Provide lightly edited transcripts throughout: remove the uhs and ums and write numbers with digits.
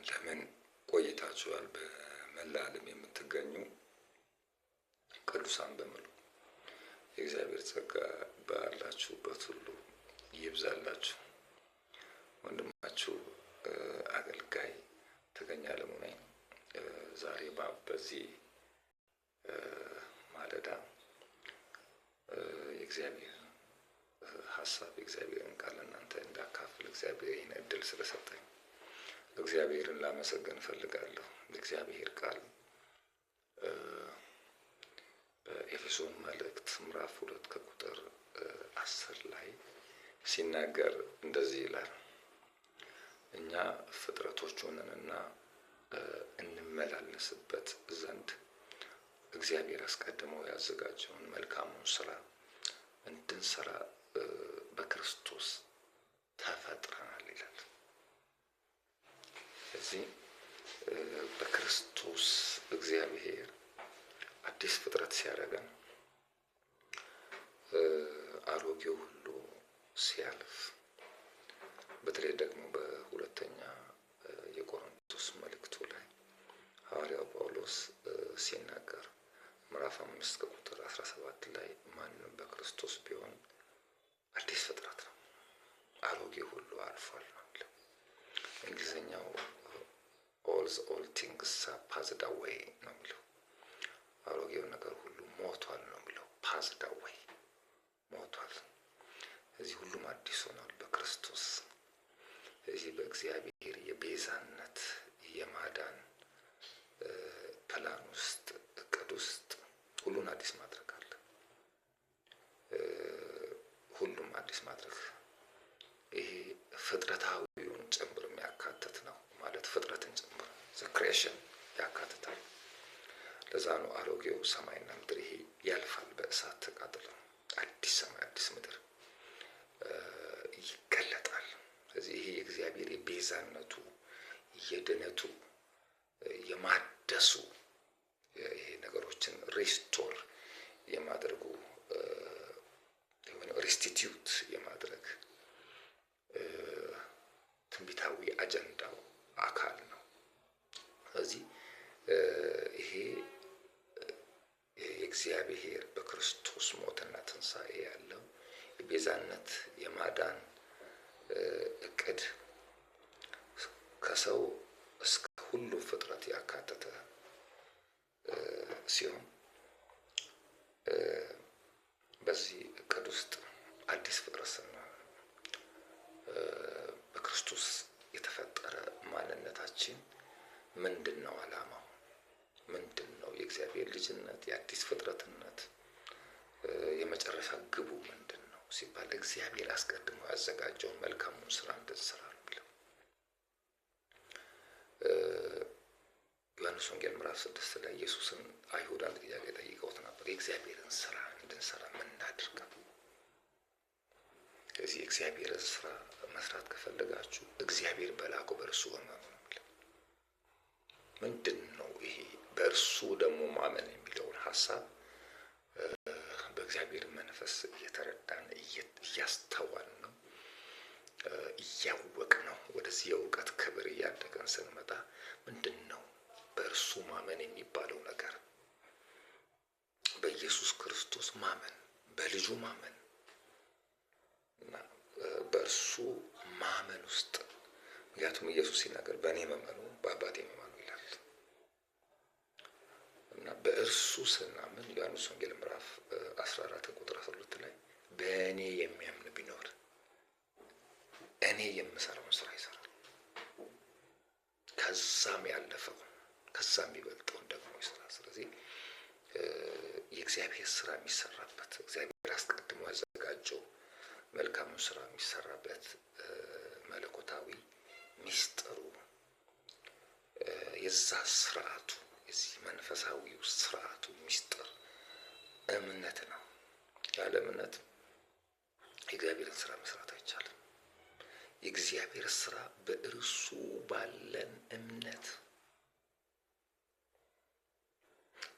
እንደምን ቆይታችኋል? በመላ ዓለም የምትገኙ ቅዱሳን በሙሉ የእግዚአብሔር ጸጋ ባላችሁበት ሁሉ ይብዛላችሁ። ወንድማችሁ አገልጋይ ተገኝ አለሙ ነኝ። ዛሬ በዚህ ማለዳ የእግዚአብሔር ሀሳብ፣ የእግዚአብሔርን ቃል እናንተ እንዳካፍል እግዚአብሔር ይህን እድል ስለሰጠኝ እግዚአብሔርን ላመሰግን እፈልጋለሁ። የእግዚአብሔር ቃል በኤፌሶን መልእክት ምዕራፍ 2 ከቁጥር 10 ላይ ሲናገር እንደዚህ ይላል፣ እኛ ፍጥረቶች ሆነንና እንመላለስበት ዘንድ እግዚአብሔር አስቀድሞ ያዘጋጀውን መልካሙን ስራ እንድንሰራ በክርስቶስ ተፈጥረናል ይላል። እዚህ በክርስቶስ እግዚአብሔር አዲስ ፍጥረት ሲያደርገን፣ አሮጌው ሁሉ ሲያልፍ፣ በተለይ ደግሞ በሁለተኛ የቆሮንቶስ መልእክቱ ላይ ሐዋርያው ጳውሎስ ሲናገር ምዕራፍ 5 ከቁጥር 17 ላይ ማንም በክርስቶስ ቢሆን አዲስ ፍጥረት ነው፣ አሮጌው ሁሉ አልፏል ነው የሚለው። እንግሊዝኛው "All old things passed away" ነው የሚለው። አሮጌው ነገር ሁሉ ሞቷል ነው የሚለው። Passed away፣ ሞቷል። እዚህ ሁሉም አዲስ ሆኗል በክርስቶስ። እዚህ በእግዚአብሔር የቤዛነት የማዳን ፕላን ውስጥ፣ እቅድ ውስጥ ሁሉን አዲስ ማድረግ አለ። ሁሉም አዲስ ማድረግ ይሄ ፍጥረታዊውን ጭምር የሚያካትት ነው፣ ማለት ፍጥረትን ጭምር creation ያካትታል። ለዛ ነው አሮጌው ሰማይና ምድር ይሄ ያልፋል በእሳት ተቃጥሎ አዲስ ሰማይ አዲስ ምድር ይገለጣል። ስለዚህ ይሄ የእግዚአብሔር የቤዛነቱ፣ የድነቱ፣ የማደሱ፣ ይሄ ነገሮችን restore የማድረጉ፣ restitute የማድረግ ትንቢታዊ አጀንዳው አካል ነው። ስለዚህ ይሄ የእግዚአብሔር በክርስቶስ ሞትና ትንሣኤ ያለው የቤዛነት የማዳን እቅድ ከሰው እስከ ሁሉ ፍጥረት ያካተተ ሲሆን በዚህ እቅድ ውስጥ አዲስ ፍጥረት ስንሆን በክርስቶስ የተፈጠረ ማንነታችን ምንድን ነው? ዓላማው ምንድን ነው? የእግዚአብሔር ልጅነት፣ የአዲስ ፍጥረትነት የመጨረሻ ግቡ ምንድን ነው ሲባል እግዚአብሔር አስቀድሞ ያዘጋጀውን መልካሙን ስራ እንድንሰራ ነው የሚለው። ዮሐንስ ወንጌል ምዕራፍ 6 ላይ ኢየሱስን አይሁድ አንድ ጥያቄ ጠይቀውት ነበር። የእግዚአብሔርን ስራ እንድንሰራ ምን እናድርግ? ስለዚህ የእግዚአብሔርን ስራ መስራት ከፈለጋችሁ እግዚአብሔር በላከው በእርሱ እመኑ ነው የሚለው። ምንድን ነው ይሄ በእርሱ ደግሞ ማመን የሚለውን ሀሳብ በእግዚአብሔር መንፈስ እየተረዳን፣ እያስተዋልን ነው፣ እያወቅን ነው። ወደዚህ የእውቀት ክብር እያደገን ስንመጣ ምንድን ነው በእርሱ ማመን የሚባለው ነገር? በኢየሱስ ክርስቶስ ማመን፣ በልጁ ማመን እና በእርሱ ማመን ውስጥ፣ ምክንያቱም ኢየሱስ ሲናገር በእኔ መመኑ በአባቴ መመኑ ይላል እና በእርሱ ስናምን ዮሐንስ ወንጌል ምዕራፍ 14 ቁጥር 12 ላይ በእኔ የሚያምን ቢኖር እኔ የምሰራውን ስራ ይሰራል፣ ከዛም ያለፈው ከዛም የሚበልጠውን ደግሞ ይሰራል። ስለዚህ የእግዚአብሔር ስራ የሚሰራበት፣ እግዚአብሔር አስቀድሞ ያዘጋጀው መልካሙን ስራ የሚሰራበት መለኮታዊ ሚስጥሩ፣ የዛ ስርዓቱ፣ የዚህ መንፈሳዊው ስርዓቱ ሚስጥር እምነት ነው። ያለ እምነት የእግዚአብሔርን ስራ መስራት አይቻልም። የእግዚአብሔር ስራ በእርሱ ባለን እምነት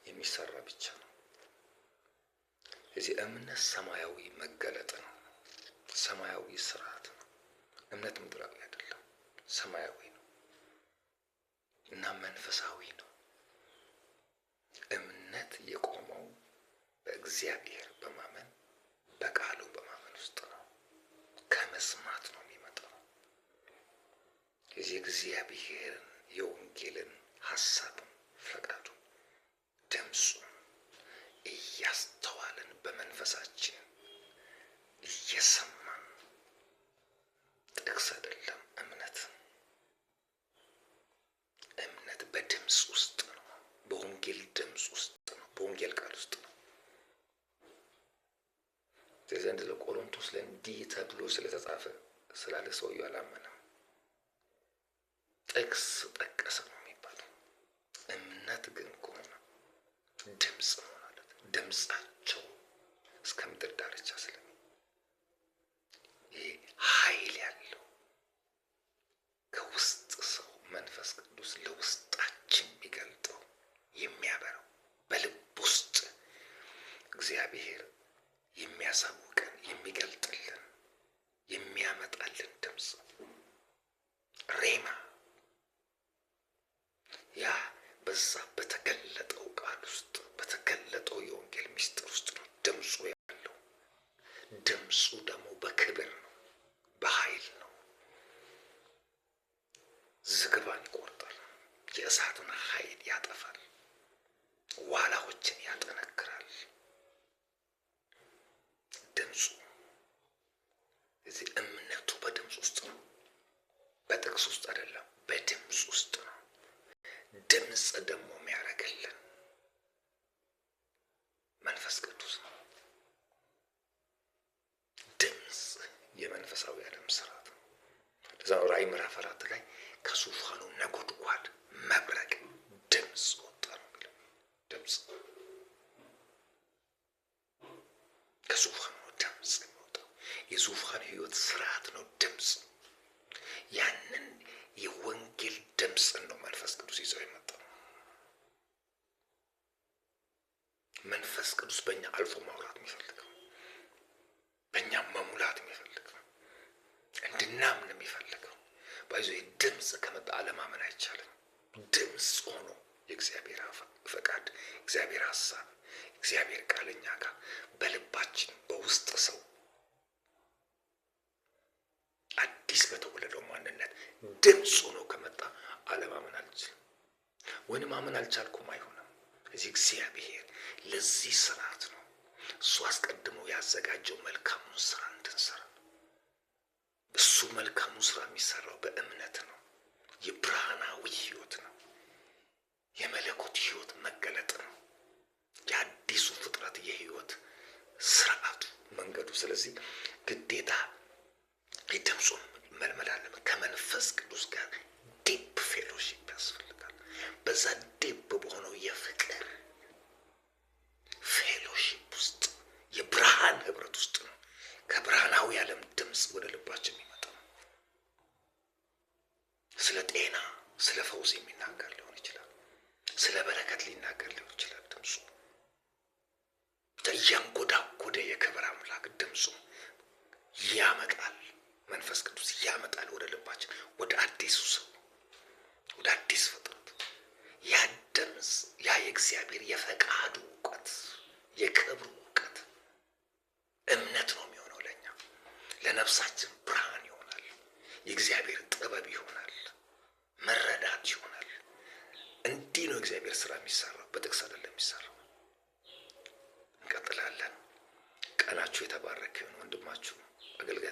የሚሰራ ብቻ ነው። የዚህ እምነት ሰማያዊ መገለጥ ነው። ሰማያዊ ስርዓት ነው። እምነት ምድራዊ አይደለም፣ ሰማያዊ ነው። መንፈሳዊ ነው። እምነት የቆመው በእግዚአብሔር በማመን በቃሉ በማመን ውስጥ ነው። ከመስማት ነው የሚመጣው። የእግዚአብሔርን የወንጌልን ሀሳቡን፣ ፈቃዱን፣ ድምፁን እያስተዋልን በመንፈሳችን እየሰማን፣ ጥቅስ አይደለም እምነት። እምነት በድምፅ ውስጥ ነው። በወንጌል ድምፅ ውስጥ ነው። በወንጌል ቃል ውስጥ ነው። ዘንድ ለቆሮንቶስ ላይ እንዲህ ተብሎ ስለተጻፈ ስላለ ሰውየው አላመነም። ጥቅስ ጠቀሰ ነው የሚባለው። እምነት ግን ከሆነ ድምፅ መሆን አለበት። ድምፃቸው እስከ ምድር ዳርቻ ስለሚ ይሄ ኃይል ያለው ከውስጥ ሰው መንፈስ ቅዱስ ለውስጣችን የሚገልጠው፣ የሚያበራው፣ በልብ ውስጥ እግዚአብሔር የሚያሳውቀን፣ የሚገልጥልን፣ የሚያመጣልን ድምፅ ሬማ፣ ያ በዛ በተገለጠው ቃል ውስጥ፣ በተገለጠው የወንጌል ምስጢር ውስጥ ነው ድምፁ ያለው። ድምፁ ደግሞ በክብር ነው፣ በኃይል ነው። ዝግባን ይቆርጣል፣ የእሳትን ኃይል ያጠፋል፣ ዋላዎችን ያጠነክራል። ድምፁ እዚህ እምነቱ በድምፅ ውስጥ ነው፣ በጥቅስ ውስጥ አይደለም፣ በድምፅ ውስጥ ነው። ድምፅ ደግሞ የሚያደርግልን መንፈስ ቅዱስ ነው። ድምፅ የመንፈሳዊ ዓለም ስርዓት ነው። ለዛ ነው ራእይ ምዕራፍ 4 ላይ ከዙፋኑ ነጎድጓድ፣ መብረቅ፣ ድምፅ ወጣ ነው የሚለው። ድምፅ ከዙፋኑ ነው ድምፅ የሚወጣው። የዙፋኑ ህይወት ስርዓት ነው ድምፅ። ያንን የወንጌል ድምፅን ነው መንፈስ ቅዱስ ይዘው የመጣው። መንፈስ ቅዱስ በእኛ አልፎ ማውራት የሚፈልገው፣ በእኛ መሙላት የሚፈልገው፣ እንድናምን የሚፈልገው፣ by the way ድምፅ ከመጣ አለማመን አይቻልም። ድምፅ ሆኖ የእግዚአብሔር ፈቃድ፣ እግዚአብሔር ሀሳብ፣ እግዚአብሔር ቃል እኛ ጋር በልባችን በውስጥ ሰው አዲስ በተወለደው ማንነት ድምፅ ሆኖ ከመጣ አለማመን አልችልም፣ ወይንም ማመን አልቻልኩም አይሆንም። እዚህ እግዚአብሔር ለዚህ ስርዓት ነው እሱ አስቀድሞ ያዘጋጀው መልካሙን ስራ እንድንሰራ። እሱ መልካሙ ስራ የሚሰራው በእምነት ነው። የብርሃናዊ ህይወት ነው። የመለኮት ህይወት መገለጥ ነው። የአዲሱ ፍጥረት የህይወት ስርዓቱ መንገዱ። ስለዚህ ግዴታ የድምፁን መልመድ አለብን። ከመንፈስ ቅዱስ ጋር deep fellowship ያስፈልጋል። በዛ deep በሆነው የፍቅር fellowship ውስጥ፣ የብርሃን ህብረት ውስጥ ነው ከብርሃናዊ ዓለም ድምፅ ወደ ልባችን የሚመጣው። ስለ ጤና፣ ስለ ፈውስ የሚናገር ሊሆን ይችላል። ስለ በረከት ሊናገር ሊሆን ይችላል። ድምፁ እያንጎዳጎደ የክብር አምላክ ድምፁ ያመጣል። መንፈስ ቅዱስ ያመጣል ወደ ልባችን፣ ወደ አዲሱ ሰው፣ ወደ አዲስ ፍጥረት። ያ ድምፅ፣ ያ የእግዚአብሔር የፈቃዱ እውቀት፣ የክብሩ እውቀት እምነት ነው የሚሆነው ለእኛ፣ ለነፍሳችን ብርሃን ይሆናል። የእግዚአብሔር ጥበብ ይሆናል፣ መረዳት ይሆናል። እንዲህ ነው እግዚአብሔር ስራ የሚሰራው፣ በጥቅስ አይደለም የሚሰራው። እንቀጥላለን። ቀናችሁ የተባረከ ይሁን። ወንድማችሁ አገልጋይ